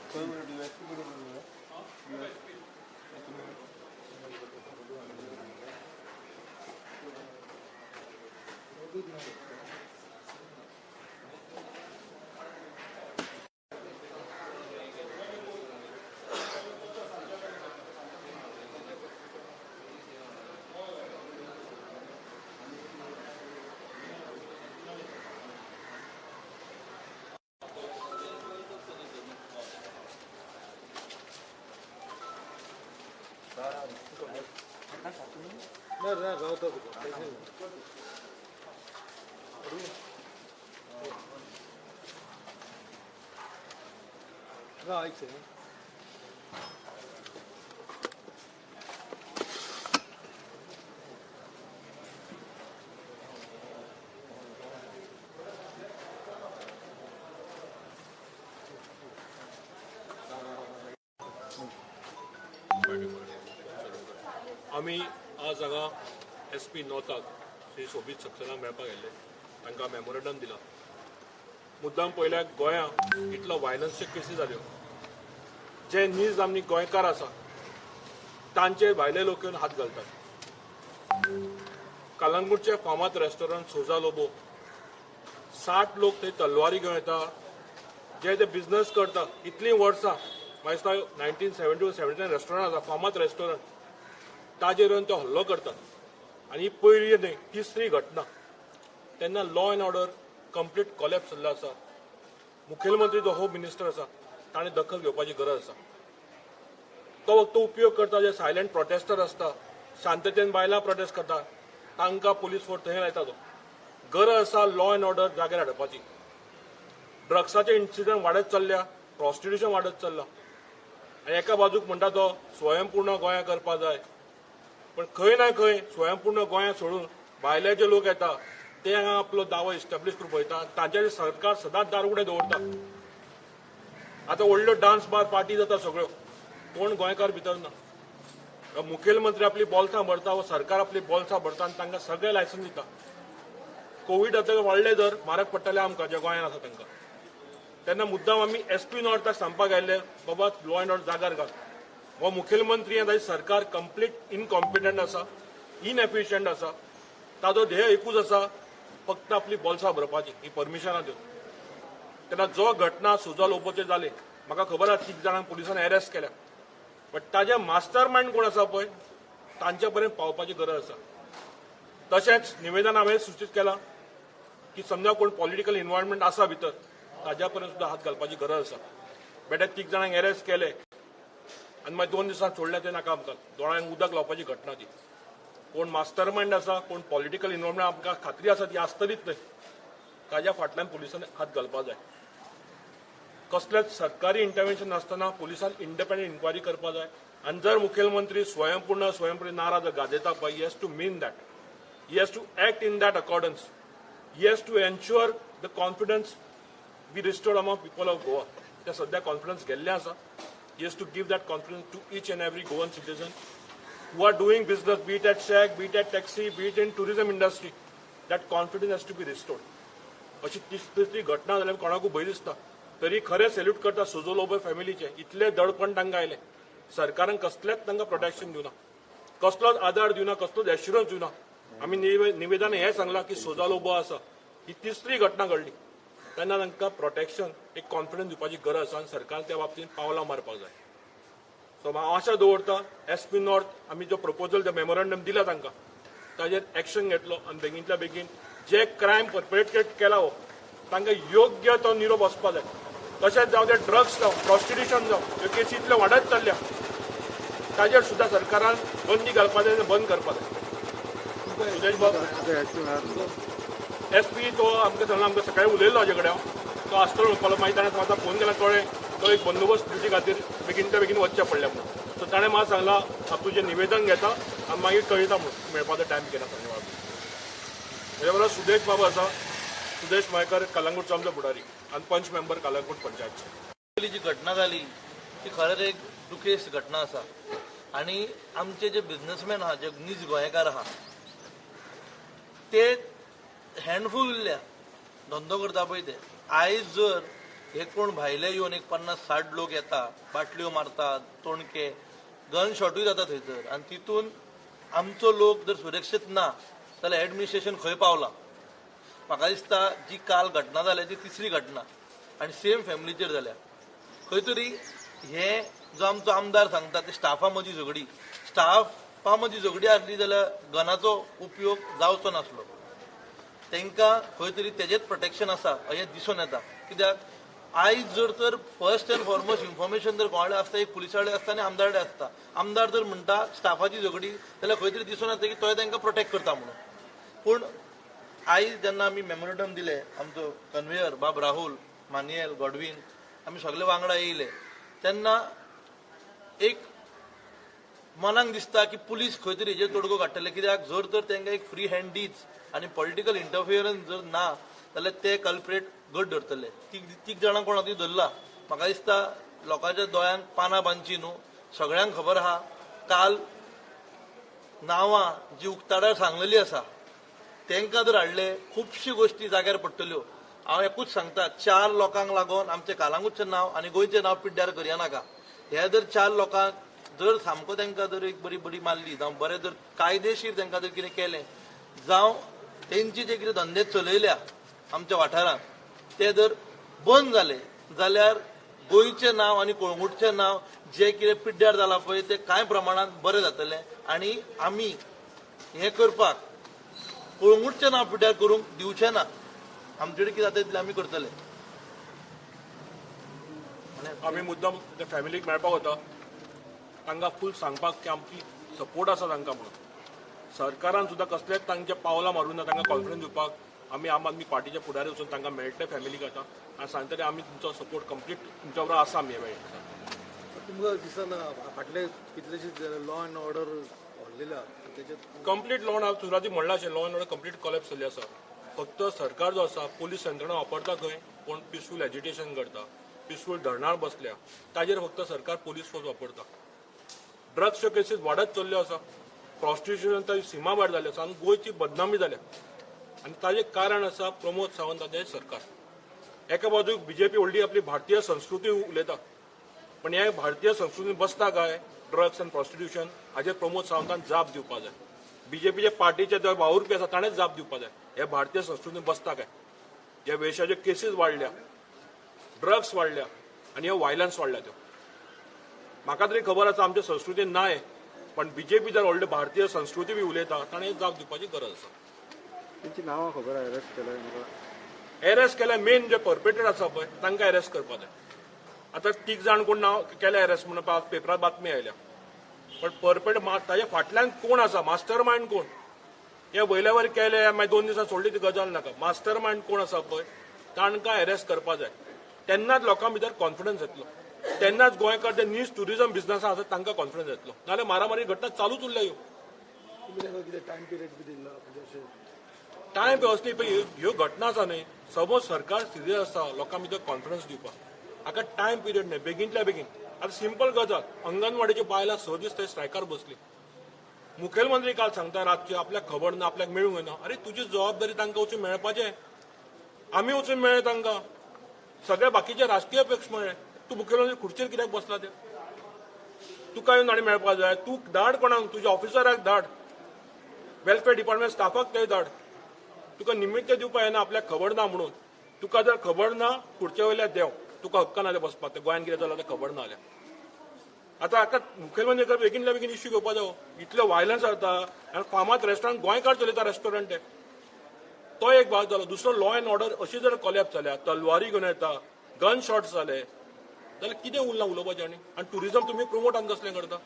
आमी आज हांगा एस पी नॉर्थाक श्री सोबीत सक्सेना मेळपाक आयिल्ले, तांकां मेमोरेंडम दिला. मुद्दाम पळयल्यार गोंया इतलो वायलन्सच्यो केसी जाल्यो, जे नीज आमी गोंयकार आसा तांचे भायले लोक येवन हात घालतात. कलंगूटचे फामाद रेस्टॉरंट सोजा लोबो 60 लोक थंय तलवारी घेवन येता, जे ते बिझनस करता इतलीं वर्सां, म्हाका दिसता 1970-79 रेस्टॉरंट आसा, फामाद रेस्टॉरंट, ताजेर येवन ते हल्लो करतात. आनी ही पयली न्हय, तिसरी घटना. तेन्ना law and order complete collapse जाल्लो आसा. मुखेलमंत्री जो होम मिनिस्टर आसा ताणें दखल घेवपाची गरज आसा. तो फक्त उपयोग करता जे सायलंट प्रोटेस्टर आसता, शांततेन बायलां प्रोटेस्ट करता, तांकां पुलीस फोर्स थंय लायता. तो गरज आसा लॉ एंड ऑर्डर जाग्यार हाडपाची. ड्रग्साचे इन्सिडंट वाडत चल्ल्या, प्रॉस्टिट्युशन वाडत चल्ला. आनी एका बाजूक म्हणटा तो स्वयंपूर्ण गोंया करपा जाय, पण खंय ना खंय स्वयंपूर्ण गोंया सोडून भायले जे लोक येता ते हांगा आपलो दावो इस्टॅब्लिश करूंक पळयता. तांचेर सरकार सदांच दार उगडे दवरता. आतां व्हडल्यो डान्स बार पार्टी जाता सगळ्यो, कोण गोंयकार भितर ना. मुखेलमंत्री आपली बोल्सां भरता व सरकार आपली बोल्सां भरता आनी तांकां सगळे लायसन्स दिता. कोवीड आतां वाडले जर म्हारग पडटले आमकां जे गोंयांत आसा तांकां. तेन्ना मुद्दाम आमी एस पी नॉर्थाक सांगपाक आयिल्ले, बाबा लॉ एंड ऑर्डर जाग्यार घाल. हो मुखेलमंत्री आनी ताजी सरकार कंप्लीट इनकॉम्पिटंट आसा, इनएफिशियंट आसा. ताजो ध्येय एकूच आसा, फक्त आपली बोल्सां भरपाची, ही परमिशनां दिवन. तेन्ना जो घटना सोजा लोबोचेर जाली, म्हाका खबर आसा 3 जाणांक पुलिसान अरेस्ट केल्या, बट ताजे मास्टर मायंड कोण आसा पळय तांचे पर्यंत पावपाची गरज आसा. तशेंच निवेदन हांवें सूचीत केलां की समजा कोण पॉलिटिकल इन्वॉल्वमेंट आसा भितर, ताज्या पर्यंत सुद्दां हात घालपाची गरज आसा. बेटे 3 जाणांक अरेस्ट केले आनी मागीर 2 दिसां सोडले ते नाका आमकां, दोळ्यांक उदक लावपाची घटना ती. कोण मास्टर मायंड आसा, कोण पॉलिटिकल इन्वॉल्वमेंट आमकां खात्री आसा ती आसतलीच न्हय, ताज्या फाटल्यान पुलिसांनी हात घालपाक जाय. कसलेच सरकारी इंटरव्हेन्शन नासतना पुलिसान इंडिपेंडंट इन्क्वायरी करपाक जाय. आनी जर मुखेलमंत्री स्वयंपूर्ण स्वयंपूर्ण नाराज गाजयता पळय, he has to mean that, he has to act in that accordance, he has to ensure the confidence be restored among people of Goa. ते सध्या कॉन्फिडन्स गेल्ले आसा. He has to give that confidence to each and every Goan citizen who are doing business, be it at shack, be it at taxi, be it in tourism industry. That confidence has to be restored. अशी तिसरी घटना जाल्यार कोणाकूय भंय दिसता. तरी खरें salute करता सोजो लोबो फॅमिलीचे, इतले दडपण तांकां आयलें, सरकारान कसलेंच तांकां प्रोटेक्शन दिवना, कसलोच आदार दिवना, कसलोच एश्युरन्स दिवना. आमी निवेदन हें सांगलां की सोजा लोबो आसा, ही तिसरी घटना घडली तेन्ना तांकां प्रोटेक्शन, एक कॉन्फिडन्स दिवपाची गरज आसा आनी सरकारान त्या बाबतींत पावलां मारपाक जाय. सो हांव आशा दवरता एस पी नॉर्थ आमी जो प्रपोजल, जो मेमोरंडम दिला तांकां, ताजेर एक्शन घेतलो आनी बेगीनच्या बेगीन जे क्रायम परपेट्रेट केला हो तांकां योग्य तो निरोप वचपा जाय. तशेंच जावं ते ड्रग्स जावं, प्रॉस्टिट्युशन जावं, ह्यो केसी इतल्यो वाडत चल्ल्या, ताजेर सुद्दां सरकारान बंदी घालपा जाय, बंद करपा जाय. सुदेश बाब एस पी तो आमकां सांगला, आमकां सकाळीं उलयल्लो हाजे कडेन हांव, तो आसतलो म्हणपाक, मागीर ताणें म्हाका फोन केला, कळ्ळें तो एक बंदोबस्त ड्युटी खातीर बेगीनच्या बेगीन वचचें पडलें म्हणून. सो ताणें म्हाका सांगलां हांव तुजें निवेदन घेता आनी मागीर कळयता म्हणून, मेळपाचो टायम केला सांजे वेळार. म्हज्या बरोबर सुदेश बाबू आसा, सुदेश मयेकर कलंगूटचो आमचो फुडारी आनी पंच मेंबर कलंगूट पंचायतचे. पयली जी घटना जाली ती खरेंच एक दुखेस्त घटना आसा आनी आमचे जे बिझनसमॅन आहा, जे नीज गोंयकार आहा, ते हँडफूल उरल्या धंदो करता पळय ते. आयज जर हे कोण भायले येवन एक 50-60 लोक येता, बाटल्यो मारतात, तोणके, गन शॉटूय जाता थंयसर आनी तितून आमचो लोक जर सुरक्षीत ना जाल्यार एडमिनिस्ट्रेशन खंय पावलां? म्हाका दिसता जी काल घटना जाल्या ती तिसरी घटना आनी सेम फॅमिलीचेर जाल्या. खंय तरी हे जो आमचो आमदार सांगता ते स्टाफा मदीं झगडी, स्टाफा मदीं झगडी आसली जाल्यार गनाचो उपयोग जावचो नासलो. तांकां खंय तरी तेजेच प्रोटेक्शन आसा अशें दिसून येता. कित्याक आयज जर तर फर्स्ट अँड फॉरमोस्ट इन्फॉर्मेशन जर कोणाकडेन आसता, एक पुलिसा कडेन आसता आनी आमदार कडेन आसता. आमदार जर म्हणटा स्टाफाची झगडी जाल्यार खंय तरी दिसून येता की तोय तांकां प्रोटेक्ट करता म्हणून. पूण आयज जेन्ना आमी मेमोरेंडम दिलें, आमचो कन्वेयर बाब राहुल, मानियल, गॉडवीन, आमी सगळे वांगडा येयले तेन्ना एक मनाक दिसता की पुलीस खंय तरी हेजेर तोडगो काडटले. कित्याक जर तर तांकां एक फ्री हँड दीच आनी पॉलिटिकल इंटरफियरन्स जर ना जाल्यार ते कल्प्रेट गट धरतले. तीग जाणां कोण ती धरला. म्हाका दिसता लोकांच्या दोळ्यांक पानां बांदची न्हू, सगळ्यांक खबर आहा. काल नांवां जी उक्ताडार सांगलेली आसा तांकां जर हाडले खुबशी गोश्टी जाग्यार पडटल्यो. हांव एकूच सांगता, 4 लोकांक लागून आमचें कालांगूटचें नांव आनी गोंयचें नांव पिड्ड्यार करया नाका. हे जर 4 लोकांक जर सामको तांकां जर एक बरी बडी मारली जावं बरें जर कायदेशीर तांकां जर कितें केलें जावं तेंची जे कितें धंदे चलयल्या आमच्या वाठारांत ते जर बंद जाले जाल्यार गोंयचें नांव आनी कळंगूटचें नांव जें कितें पिड्ड्यार जालां पळय तें कांय प्रमाणांत बरें जातलें. आनी आमी हें करपाक कळंगूटचें नांव पिड्ड्यार करूंक दिवचें ना. आमचे कडेन कितें जाता तितलें आमी करतले. आमी मुद्दम त्या फॅमिलीक मेळपाक वता, तांकां फूल सांगपाक की आमची सपोर्ट आसा तांकां म्हणून. सरकारान सुद्दां कसलेच तांच्या पावलां मारूं ना तांकां कॉन्फिडन्स दिवपाक. आमी आम आदमी पार्टीचे फुडारी वचून तांकां मेळटले फॅमिलीक आतां आनी सांगतले आमी तुमचो सपोर्ट कंप्लीट तुमच्या बरोबर आसा आमी ह्या वेळार. तुमकां दिसना फाटले कितलेशेच लॉ अँड ऑर्डर व्हडलेल्या तेच्यात कंप्लीट लॉ अँड सुरवातीक म्हणलां अशें law and order complete collapse जाल्ली आसा. फक्त सरकार जो आसा पोलीस यंत्रणा वापरता खंय कोण पिसफूल एजिटेशन करता, पिसफूल धरणार बसल्या ताजेर फक्त सरकार पोलीस फोर्स वापरता. ड्रग्सच्यो केसीस वाडत चल्ल्यो आसा, प्रॉस्टिट्युशन ताची सीमा भायर जाल्ली आसा आनी गोंयची बदनामी जाल्या. आनी ताजें कारण आसा प्रमोद सावंत ताचें सरकार. एका बाजूक बीजेपी व्हडली आपली भारतीय संस्कृती उलयता, पण हे भारतीय संस्कृतीन बसता काय ड्रग्स आनी प्रॉस्टिट्युशन? हाजेर प्रमोद सावंतान जाप दिवपा जाय. बीजेपीचे पार्टीचे जे वावुरपी आसा ताणेंच जाप दिवपा जाय. हे भारतीय संस्कृतीन बसता काय? जे वेशाच्यो केसीस वाडल्या, ड्रग्स वाडल्या आनी हे वायलन्स वाडल्या त्यो म्हाका तरी खबर आसा आमच्या संस्कृतीन नाय, पण बीजेपी जर व्हडली भारतीय संस्कृती बी उलयता ताणें जाप दिवपाची गरज आसा. तेंची नांवां खबर आसा? अरेस्ट केल्या म्हाका एरेस्ट केल्या मेन जे पर्पेटेड आसा पळय तांकां एरेस्ट करपाक जाय. आतां 3 जाण कोण नांव केल्या एरेस्ट म्हणून पेपरार बातमी आयल्या, पण परपेट ताच्या फाटल्यान कोण आसा, मास्टर मायंड कोण, हे वयल्या वयर केले मागीर 2 दिसां सोडली ती गजाल नाका. मास्टर मायंड कोण आसा पळय तांकां एरेस्ट करपाक जाय. तेन्नाच लोकां भितर कॉन्फिडन्स येतलो, तेन्नाच गोंयकार जे नीज ट्युरिजम बिझनस आसा तांकां कॉन्फिडन्स येतलो. नाजाल्यार मारामारी घटना चालूच उरल्या ह्यो. तुमी तांकां कितें टायम पिरियड बी दिल्लो म्हणजे अशें टायम असली पळय ह्यो घटना आसा न्हय, समज सरकार सिरियस आसा लोकां भितर कॉन्फिडन्स दिवपाक, हाका टायम पिरियड न्हय, बेगीनतल्या बेगीन. आतां सिंपल गजाल, अंगणवाडीच्यो बायलां 6 दीस थंय स्ट्रायकार बसली. मुखेलमंत्री काल सांगता रातची आपल्याक खबर ना, आपल्याक मेळूंक ना. अरे तुजी जबाबदारी तांकां वचून मेळपाचें, आमी वचून मेळ्ळे तांकां, सगळे बाकीचे राजकीय पक्ष मेळ्ळे. तूं मुखेलमंत्री खुर्चेर कित्याक बसला ते? तुका येवन आनी मेळपाक जाय. तूं धाड कोणाक, तुज्या ऑफिसराक धाड, वेलफेअर डिपार्टमेंट स्टाफाक थंय धाड. तुका निमित्त दिवपा येना आपल्याक खबर ना म्हणून. तुका जर खबर ना खुर्चे वयल्या देंव, तुका हक्क ना ते बसपाक. ते गोंयांत कितें जालां तें खबर ना जाल्यार. आतां हाका मुखेलमंत्री बेगीनल्या बेगीन इश्यू घेवपा जायो. इतलो वायलन्स जाता आनी फामाद रेस्टॉरंट गोंयकार चलयता रेस्टॉरंट ते, तो एक भाग जालो. दुसरो लॉ एंड ऑर्डर अशी जर कॉलेप्स जाल्या, तलवारी घेवन येता, गन शॉट्स जाले जाल्यार कितें उरलां उलोवपाचें? आनी आनी ट्युरिजम तुमी प्रोमोट आनी कसलें करता?